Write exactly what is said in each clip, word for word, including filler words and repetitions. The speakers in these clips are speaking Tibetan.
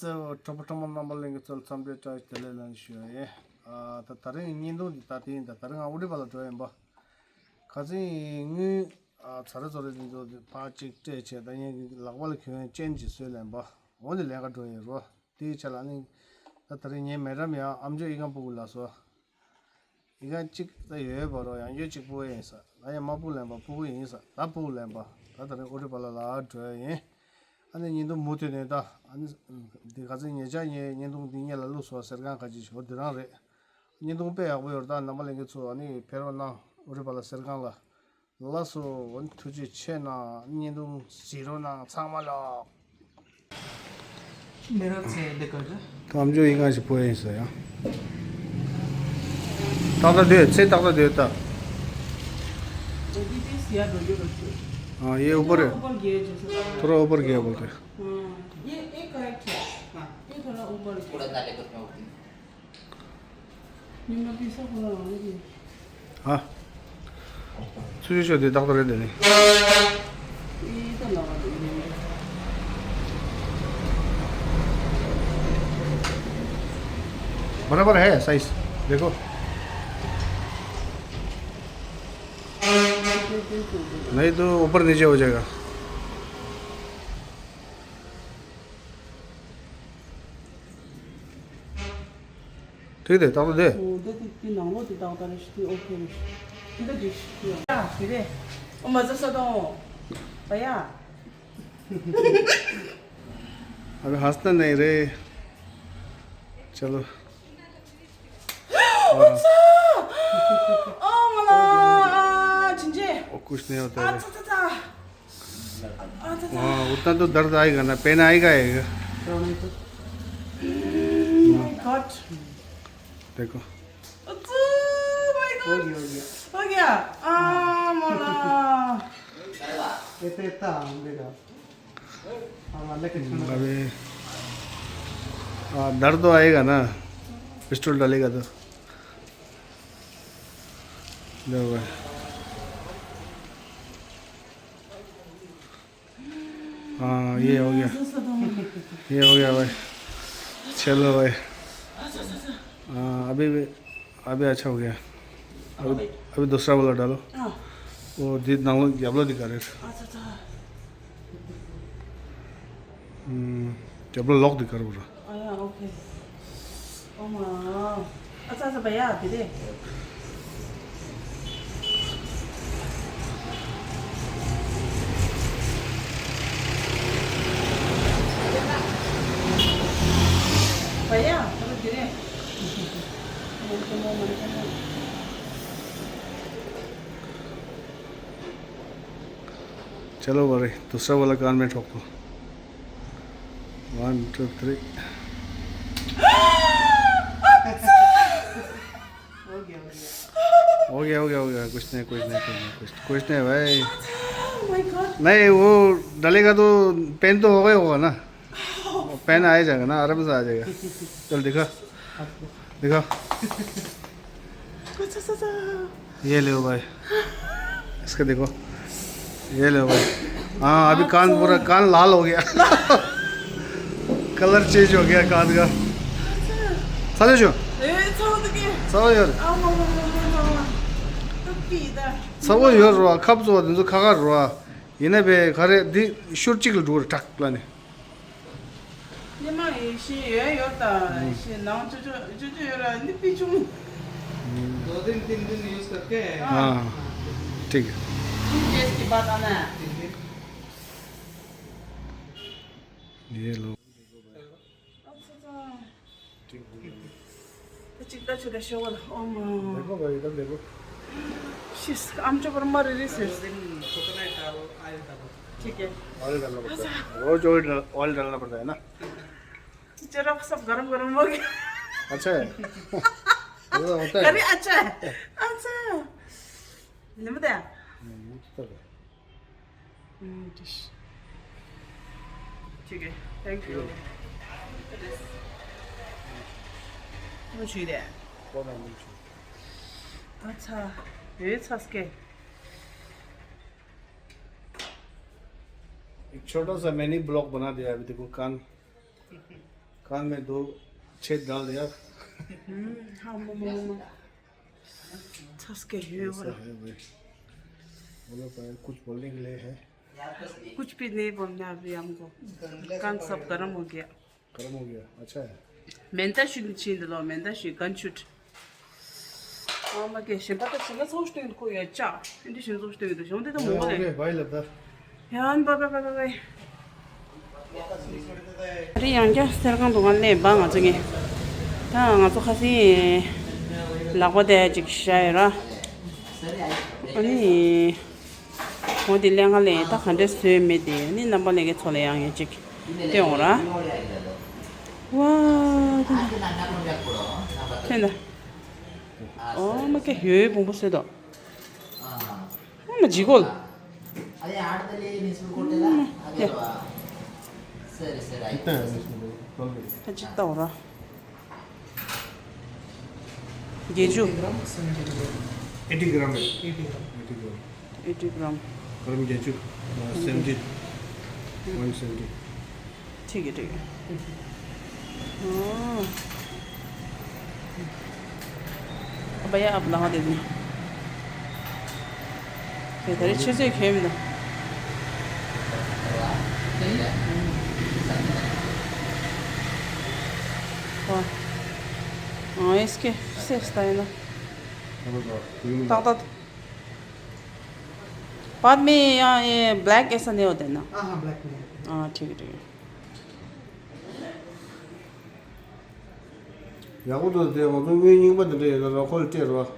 གཙོ་བོ་གྲོགས་པོ་གྲོགས་མོ་རྣམ་པ་ལྷན་རྒྱས་ཚོ་ལ་འཚམས་འདྲི་བཀྲ་ཤིས་བདེ་ལེགས་ལན་ཞུ་ཡ་ཡིན། ཨ་ད་ད་རིང་བརྙན་ཐུང་འདི་ད་དེ་ཡིན། ད་ད་རིང་ང་ཨུ་ཊི་པ་ལ་འགྲོ་ཡིན་པ། ཁ་སང་དངུལ་ཨ་ཚ་རེ་ཚོ་རེ་འདི་ཚོ་ཕར་གཅིག་སྤྲད་བྱས། ད་ངའི་ལག་པ་ལ་གྱོན་ཅན་ཅིག་བཟོས་ལེན་པ། འོ་འདི་ལེན་ག་འགྲོ་ཡིན་རོ། དེའི་ཆ་ལ་ནི་ད་ད་རིང་ངའི་མེ་ཌམ་ཡང་ཨམ་ཅོག་ཨི་ཁང་ཕྲུ་གུ་ལ་སོ། ཡི་ག་གཅིག་ད་ཡོད་པ་རོ། ཡང་ཡོད་གཅིག་ཕྲུ་གུ་ཡིན་ས། ད་ཡང་མ་ཕྲུ་གུ་ལེན་པ་ཕྲུ་གུ་ཡིན་ས། ད་ཕྲུ་གུ་ལེན་པ། ད་ད་རེ་ཨོ་རི་པ་ལ་ལ་འགྲོ་ཡ་ཡིན། ཨ་ནི་བརྙན་ཐུང་མུ་མཐུད་ནས་ད་ཨ་ནི་འདི་ག་ཚོད་ཉེ་ཆར་ངས་བརྙན་ཐུང་འདི་སྔོན་ལ་བླུགས་སོང་། གསར་ཁང་ཁ་ཅིག་ཞོ་འདི་རང་རེད། བརྙན་ཐུང་དཔེ་ཡག་པོ་ཡོད་རེད། ད་རྣམ་པ་ལྷན་རྒྱས་ཚོ་ཨ་ནི་ཕེབས་རོགས་གནང་། ཨོ་རི་པ་ལ་གསར་ཁང་ལ། ལགས་སོ། འོ་ནི་ཐུགས་རྗེ་ཆེ་གནང་། བརྙན་ཐུང་གཟིགས་རོགས་གནང་ཚང་མ་ལ། मेरा छः दे कर दे। ད་ཨམ་ཅོག་ཡི་ག་ཞིག་ཕུ་ཡིན་ས་ཡ། ཏག་ཏག་སྡོད། ཚེ་ཏག་ཏག་སྡོད་ད། जल्दी से सिया दो जो रखो। हाँ, ये ऊपर है। थोड़ा ऊपर गया जैसे। थोड़ा ऊपर गया बोलते हैं। हाँ, ये एक करेक्ट है। हाँ, ये थोड़ा ऊपर गया। थोड़ा ना लेकर मैं उठती हूँ। ཉི་མ་དེ་ས་ཁོ་ན་རང་གི་ཧ། ཚུལ་ཤོད་དེ་ཏག་ཏག་རེད་དེ་ནི། ཨེ་ད་ལ་བ་དེ་ནི། बराबर है साइज। देखो। नहीं तो ऊपर नीचे हो जाएगा। ठीक है, ཏག་ཏག་སྡོད། འོ་ད་དེ་དེ་ནང་ལོགས་དེ་ཏག་ཏག་རེད་ཤག་དེ་ཨོ་ཁེ་རེད་ཤག་དེ་ད་འགྲིག་ཤག་ཡ་དེ་རེད། ཨོ་མ་ཟ་ས་དང་། བ་ཡ། अभी हंसना नहीं रे। चलो। ཨོ་མ་ལ། ཅིན་ཅེ། वो कुछ नहीं होता है। हाँ, उतना तो दर्द आएगा ना, पेन आएगा, आएगा। My god. देखो। Oh my god. हो गया, हो गया। हो गया। आ, मोला। ये तो इतना हम देखा। हाँ, वाले के छोड़। अबे, हाँ, दर्द तो आएगा ना, पिस्टल डालेगा तो। देखो भाई। हाँ, ये हो गया। ये हो गया भाई। चलो भाई। हाँ, अभी भी, अभी अच्छा हो गया। अभी, अभी दूसरा वाला डालो। वो दि नांगलो याबलो दिखा रहे। हम्म, याबलो लॉक दिखा रहे पूरा। ཨ་ཡ། ཨོ་ཁེ། ཨོ་མ། ཨ་ཙ་ཙ། བ་ཡ་དེ་རེད། བ་ཡ་ད་དེ་རེད། མ་ཁེ་མོ། མ་ཁེ་མོ། चलो भाई, दूसरा वाला कान में ठोक दो। One, two, three। हो गया, हो गया। हो गया, हो गया, हो गया। कुछ नहीं, कुछ नहीं, कुछ नहीं, कुछ, कुछ नहीं भाई। Oh my God। नहीं, वो डालेगा तो पेन तो होगा ही होगा ना। पेन आ ही जाएगा ना, आराम से आ जाएगा। चल दिखा, दिखा। अच्छा, अच्छा, अच्छा। ये लो भाई, इसका देखो, ये लो भाई। हाँ, अभी कान पूरा, कान लाल हो गया। कलर चेंज हो गया कान का। अच्छा। साले जो। ए, छोड़ दे के। साले यार। आ, मा, मा, मा। तो पीता। साले यार रो, कब जो दिन जो खा खा रो। ये ना बे, घरे दी, शुर चिकल डोर टक लाने। ཉི་མ་ཡེ་ཤེས་ཡོད་ཡོད་དང་ཡེ་ཤེས་ནང་ཅོ་ཅོ་ཅོ་ཅོ་ཡོད་ར་འདི་པི་ཆུང་། दो दिन तीन दिन यूज़ करके। हाँ, ठीक है। तीन केस के बाद आना है। ये लो। अच्छा, अच्छा। ད་ཅིག་ད་ཆུ་ད་ཤོག་ལ། ཨོ་མ། देखो भाई, इधर देखो। शीश, आमचो पर मर रही से। दो दिन कोकोनट डालो, ऑयल डालो। ठीक है। ऑयल डालना पड़ता है। रोज ऑयल डाल-, ऑयल डालना पड़ता है ना। जरा सब गरम गरम हो गया। अच्छा है। ऐसा होता है। अरे अच्छा है। अच्छा। नहीं बताया। हम्म, वो तो है। हम्म, डिश। ठीक है, thank you। 뭐 주의돼? अच्छा, ये छसके। एक छोटा सा मिनी ब्लॉग बना दिया अभी, देखो कान। कान में दो छेद डाल दिया। हम्म, हाँ, मम्मा, मम्मा। छस के हुए हो ऐसा रहा। है भाई। बोलो भाई, कुछ बोलने के लिए है? कुछ भी नहीं बोलना अभी हमको। कान सब गर्म हो गया। गर्म हो गया, अच्छा है। मेंता शुद्ध छीन लो, मेंता शुद्ध, गन शुद्ध। ཨ་མ་ཀེ་ཞིམ་པ་ད་ཞིམ་པ་ཚོགས་སྟེང་ཁོ་ཡ་ཅག་འདི་ཞིམ་ཚོགས་སྟེང་དུ་ཞོང་དེ་ད་མོ་ཨོ་ལེ། ཨོ་ཀེ་བྷའི་ལབ་ད། ཡང་བྷའི་བྷའི་བྷའི་བྷའི། རི་ཡང་རྒྱ་སེར་ཁང་དུ་ང་ལེན་པ་ང་ཚོ་ངས། ད་ང་ཚོ་ཁ་སི་ལག་པ་དེ་ཅིག་བཞག་ཡོད་ར། ཨ་ནི། འོ་དེ་ལེན་ག་ལེན་ད་ག་འདྲས་བཟོས་མེད་དེ་ཨ་ནི་རྣམ་པ་ལེན་གི་ཚོ་ལ་ཡང་ངས་ཅིག་སྟོན་འོང་ར། ཝ། དེ་ད། དེ་ད། ཨོ་མ་ཀེ་ཡོའི་བོང་བུ་བཟོས་དོ། ཨ་མ་ཇི་གོལ། ཡ། ད་ཅིག་ལྟ་འོ་ར། བརྒྱད་ཅུ། एटी ग्राम है। Eighty gram. Eighty gram. गरम eighty gram. Seventy. One seventy. ठीक है, ठीक है। हाँ। अब भैया, आप लगा दे दो। ये तेरे अच्छे से खेम दो। हाँ। हाँ, इसके से स्टाइल। हाँ, हाँ। तक, तक। बाद में यहाँ ये ब्लैक ऐसा नहीं होता है ना? हाँ, हाँ, ब्लैक नहीं होता है। हाँ, ठीक है, ठीक है। ཡག་པོ་འདུག་དེ་ང་ཚོ་དངུལ་རྙིང་པ་འདི་འདྲ་ཡོད་ན་རོགས་ཁོ་ལ་སྤྲད་རོགས།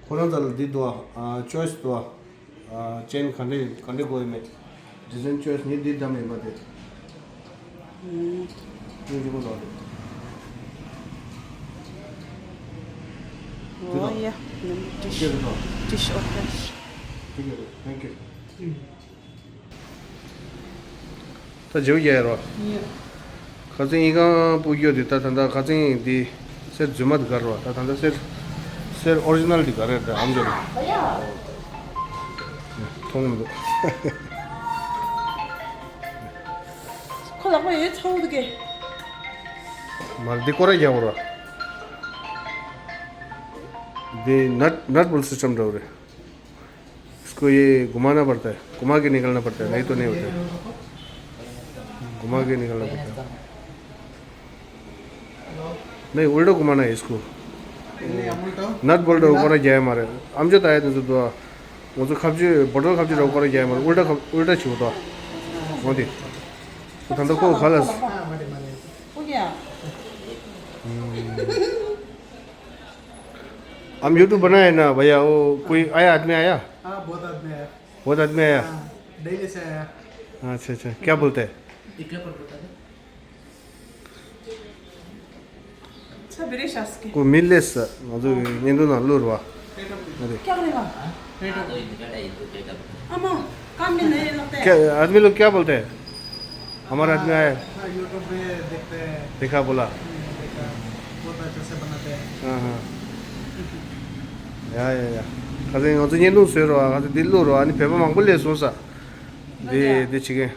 ཁོ་རང་ཚོ་ལ་འདི་འདུག་ཨ། ཅོའི་སི་འདུག་ཨ། ཅེན་ག་འདྲ་ག་འདྲ་དགོས་ཡོད་མེད། ཌི་ཛའིན་ཅོའི་སི་ནི་འདི་འདྲ་མེད་པ་དེ། ཨུམ། དངུལ་རྙིང་པ་འདུག་ཨ། འོ་ཡ། ནམ་ཏིཤ། ཏིཤ་ཨོ་ཕེ། Thank you. ད་བརྗེ་པོ་རྒྱག་ཡ་རོ། ཡ། ཁ་སང་ཨི་ཁང་སྤུ་གུ་དེ་ད་ད་ད་ཁ་སང་འདི་གསེར་རྫུན་མ་དེ་གར་རོ། ད་ད་ད་གསེར་གསེར་ཨོ་རི་ཇི་ནལ་དེ་གར་རེད། ད་ཨམ་ཅོག་ལ་མཐོང་མི་འདུག་ཁོ་ལག་པ་ཡོད་ཚ་བོ་འདུག་གས། མར་འདི་སྐོར་ར་རྒྱག་རོ། འདི་ནཊ་ནཊ་བོལ་སི་སི་ཊམ་འདྲ་བོ་རེད། इसको ये घुमाना पड़ता है, घुमा के निकलना पड़ता है, नहीं तो नहीं होता है। घुमा के निकलना पड़ता है। नहीं, उल्टा घुमाना है इसको। नट बोल्ट ऊपर गया है हमारे। हम जो ताया तो दो, वो तो खपजी, बटल खपजी ऊपर गया है हमारे। उल्टा खप-, उल्टा छू तो। वो दे। तो ठंडा को खलास। हम YouTube बनाए ना भैया, वो कोई आया, आदमी आया? हाँ, बहुत आदमी आया। बहुत आदमी आया? हाँ, दिल्ली से आया। अच्छा, अच्छा, क्या बोलते हैं? को मिले स, ང་ཚོ་གི་བརྙན་ཐུང་ནང་བླུགས་རོགས། क्या करेगा? क्या, आदमी लोग क्या बोलते हैं? हमारा आदमी आया। हाँ, YouTube पे देखते हैं। देखा बोला। हम्म, देखा। बहुत अच्छा से बनाते हैं। हाँ, हाँ। ཡ་ཡ་ཡ། ཁ་སང་ང་ཚོ་བརྙན་ཐུང་བཟོས་རོགས། ཁ་སང་འདི་བླུགས་རོགས། ཨ་ནི་བོད་པ་མང་པོ་སླེབས་སོང་ས། འདི་འདི་བྱེད་མཁན།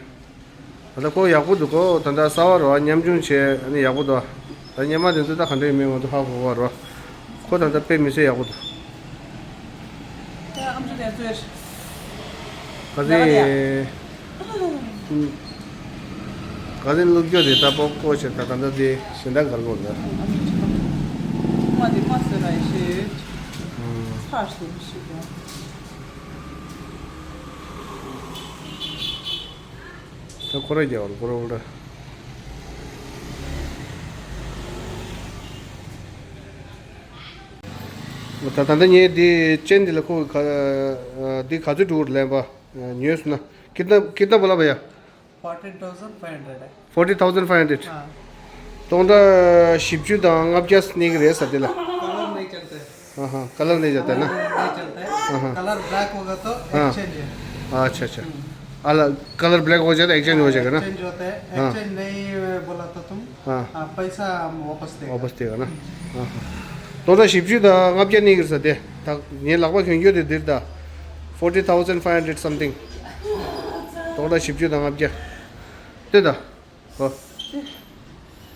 ད་ལྟ་ཁོ་ཡག་པོ་འདུག་གོ། ད་ལྟ་གསར་པ་རོ། མཉམ་ཆུང་བྱས་ཨ་ནི་ཡག་པོ་འདུག་ད་སྔོན་མ་དེ་ཚོ་ད་ག་འདྲ་ཡིན་མིན་ང་ཚོ་ཧ་གོ་གི་རོ། ཁོ་ད་ལྟ་དཔེ་མི་སྲིད་ཡག་པོ་འདུག་ཁ་སང་། ཁ་སང་བླུགས་རྒྱུ་དེ་ད་པོ་ཀོ་ཆེ་ད་ད་ད་དེ་གཞན་དག་གར་ལོག་ད། ཚར་སོང་ཞིག་ཡང་། ད་ཁོ་ར་རྒྱག་བར་ཁོ་ར་འུར་ད། ད་ད་ད་ངས་འདི་ཅན་འདི་ལ་ཁོ་ག་འདི་ག་ཚོད་འགྲོ་གི་རེད་ལན་པ་ཉོས་སོང་ན། कितना कितना बोला भैया? फोर्टीन थाउजेंड फ़ाइव हंड्रेड है। Forty thousand five hundred. हाँ। སྟོང་ཕྲག་བཞི་བཅུ་དང་ལྔ་བརྒྱ་སྙེག་གི་རེད་ཟེར་དེ་ལ། कलर नहीं चलता है। हाँ, हाँ, कलर नहीं जाता है ना? नहीं चलता है। हाँ, हाँ। कलर ब्लैक होगा तो हाँ। एक्सचेंज है। अच्छा, अच्छा। हम्म। अलग कलर ब्लैक हो जाए तो एक्सचेंज हो जाएगा ना? एक्सचेंज होता है। हाँ। एक्सचेंज नहीं बोला तो तुम, हाँ। हाँ, पैसा हम वापस देगा। वापस देगा ना? हाँ, हाँ। སྟོང་ཕྲག་བཞི་བཅུ་དང་ལྔ་བརྒྱ་སྙེག་གི་རེད་ཟེར་དེ། ད་ངའི་ལག་པ་གྱོན་རྒྱུ་དེ་འདིར་ད། ཕོར་ཊི་ཐའུ་ཟེན་ཕའིབ་ཧན་ཌེ་ཌི་སམ་ཐིང་། སྟོང་ཕྲག་བཞི་བཅུ་དང་ལྔ་བརྒྱ། ལྟོས་ད། ཨོ།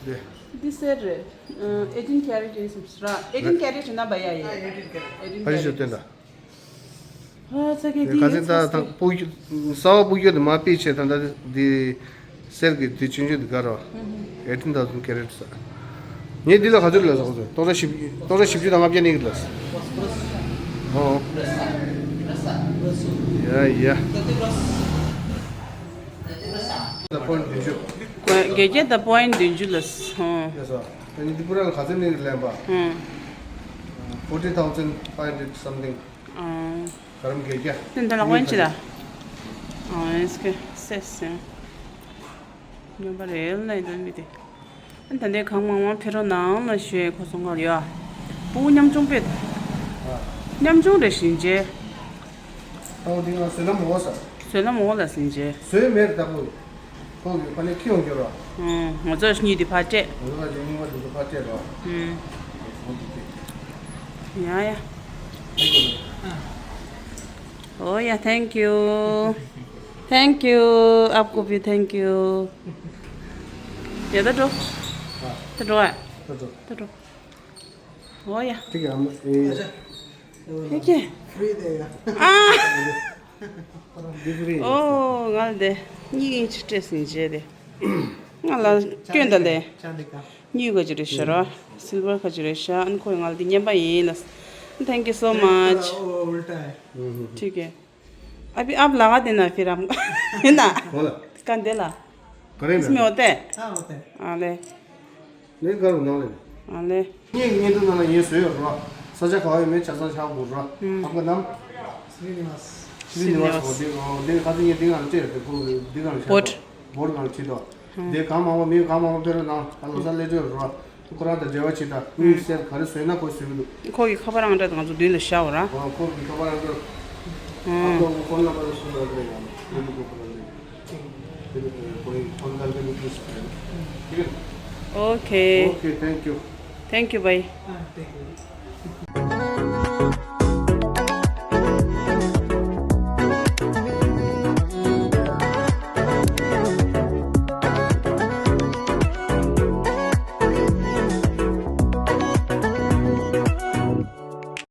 འདི་གསེར་རེད། ཨེ་ཊིན་ཀེ་རེ་ཊི་ཡིན་སམ་ར། ཨེ་ཊིན་ཀེ་རེ་ཊི་ཡིན་ན་བ་ཡ་ཡ། ཨེ་ཊིན་ཀེ་རེ་ཊི། ཕ་ཡི་ཞོ་སྟོན་ད། ཨ་ཚ་གེ་འདི་ཁ་སེང་ད་ཐང་སྤུ་གུ་གསར་པ་སྤུ་གུ་དེ་མ་ཕུད་ཆེ་ད་ད་འདི་གསེར་གི་འདི་ཆུང་ཆུང་འདི་ག་ར། ཨེ་ཊིན་ཐའུ་ཟན་ཀེ་རེ་ཊི་ས། ངས་འདི་ལ་ག་ཚོད་ལ་ཟ་གོ་ཚོད་སྟོང་ཕྲག་བཞི་སྟོང་ཕྲག་བཞི་བཅུ་དང་ལྔ་བརྒྱ་ནས་ལ་ཟ། ཨོ། ཡ་ཡ། བརྒྱད་བརྒྱ་དང་པོ་ཡིན་བདུན་ཅུ་ལ་སོང་། ཡ་སོ། ད་ནི་འདི་པུ་ར་ལ་ག་ཚོད་ནས་ལེན་པ། ཧུམ། Forty thousand five hundred something. ཨང་། ག་རམ་བརྒྱད་བརྒྱ། དེ་འདི་ལ་དབང་ཅི་ལ། ཨང་ཨེས་ཀེ་སེ་སེ། ཉོན་པ་རེད་ལ་ཡིན་མི་དེ། ད་ལྟའི་གང་མང་མང་ཕེ་རོ་ནང་ལ་ཞོས་ཁོ་སོང་གར་ཡོད། སྤུ་གུ་ཉམ་ཆུང་པས། ཉམ་ཆུང་རེ་བཞིན་བྱས། ཨོ་འདི་ང་བཟོད་ལམ་འོ་ས། བཟོད་ལམ་འོ་ལ་ཟིན་བྱས། བཟོད་མེད་ལྟ་བུ། ཁོ་གི་ཕ་ནས་ཁྱི་ཡོང་རྒྱུ་རོ། ཨང་། ང་ཚོ་གཉིས་དེ་ཕར་སྤྲད། ང་ཚོ་ཕ་ཆེན་རྙིང་པ་དེ་ཚོ་ཕར་སྤྲད་རོ། ཨང་། ཡ་ཡ། ཨོ་ཡ། Thank you. Thank you. आपको भी thank you. ཡ་ད་འགྲོ། ད་འགྲོ་ཨ། ད་འགྲོ། ད་འགྲོ། ཨོ་ཡ། ठीक है, हम ये ཨེ་ཀྱེ། Free देगा. ཨ། Delivery. ཨོ་ང་ལ་དེ་གཉིས་ཀྱི་ཕྱི་སྤྲད་ཟིན་བྱས་ཏེ། ང་ལ་སྐྱོན་ད་ལས། चांदी का. གཉིས་ཀ་ཅི་རེད་ཤ་ར། སིལ་བར་ཁ་ཅི་རེད་ཤ། ཨན་ཁོས་ང་ལ་དེ་རྔན་པ་ཡིན་ལ། Thank you so much. वो उल्टा है. हम्म, हम्म. ठीक है. अभी आप लगा देना, फिर हम है ना? बोला. कंधे ला. करें इसमें ना. होते हैं? हाँ, होते हैं. हाँ, ले. नहीं करो ना ले. हाँ, ले. ངས་བརྙན་ཐུང་ནང་ལ་ངས་བཟོས་ཡོད་རེད་བ། ས་ཆ་ག་བ་ཡོད་མེད་ཆ་ཚང་ཆགས་དགོས་རེད་བ། ཨུམ། ཨ་ཁུ་ནམ། श्रीनिवास. श्रीनिवास. श्रीनिवास. འོ་དེ་འོ་དེ་ཁ་ཚིག་ངས་འདི་ནང་ལ་བྲིས་ཡོད་དེ་ཁོ་འདི་ནང་ལ་བྲིས་པོཊ། པོཊ་ནང་ལ་བྲིས་དོ། ཨུམ། དེ་གང་མང་པོ་མི་གང་མང་པོ་ཕེབས་རོགས་གནང་། ད་ལོ་གསར་སླེབས་འགྲོ་རེད་བ། ཁོ་རང་དང་འབྲེལ་བ་བྱེད་དང་དངུལ་གསར་ག་རེ་བཟོས་ན་ཁོས་བཟོས་ཀྱི་འདུག་ཁོ་གི་ཁ་པར་ཨང་གྲངས་དེ་ང་ཚོ་མདུན་ལ་བཞག་འོ་ར། ཨོ་ཁོ་གི་ཁ་པར་ཨང་གྲངས། ཨང་། ཨ་ཁོ་གི་ཕོན་ནམ་བར་ལ་གསུངས་རོགས་གནང་ཡང་། ཁོ་གི་ཕོན་ནམ་བར་ལ་ཁོ་གི་ཕོན་ནམ་བར་ལ་ཁོ་གི་ཕོན་ནམ་བར་ལ། ཨོ་ཁེ། ཨོ་ཁེ། Thank you. Thank you. Bye. ཨ། Thank you.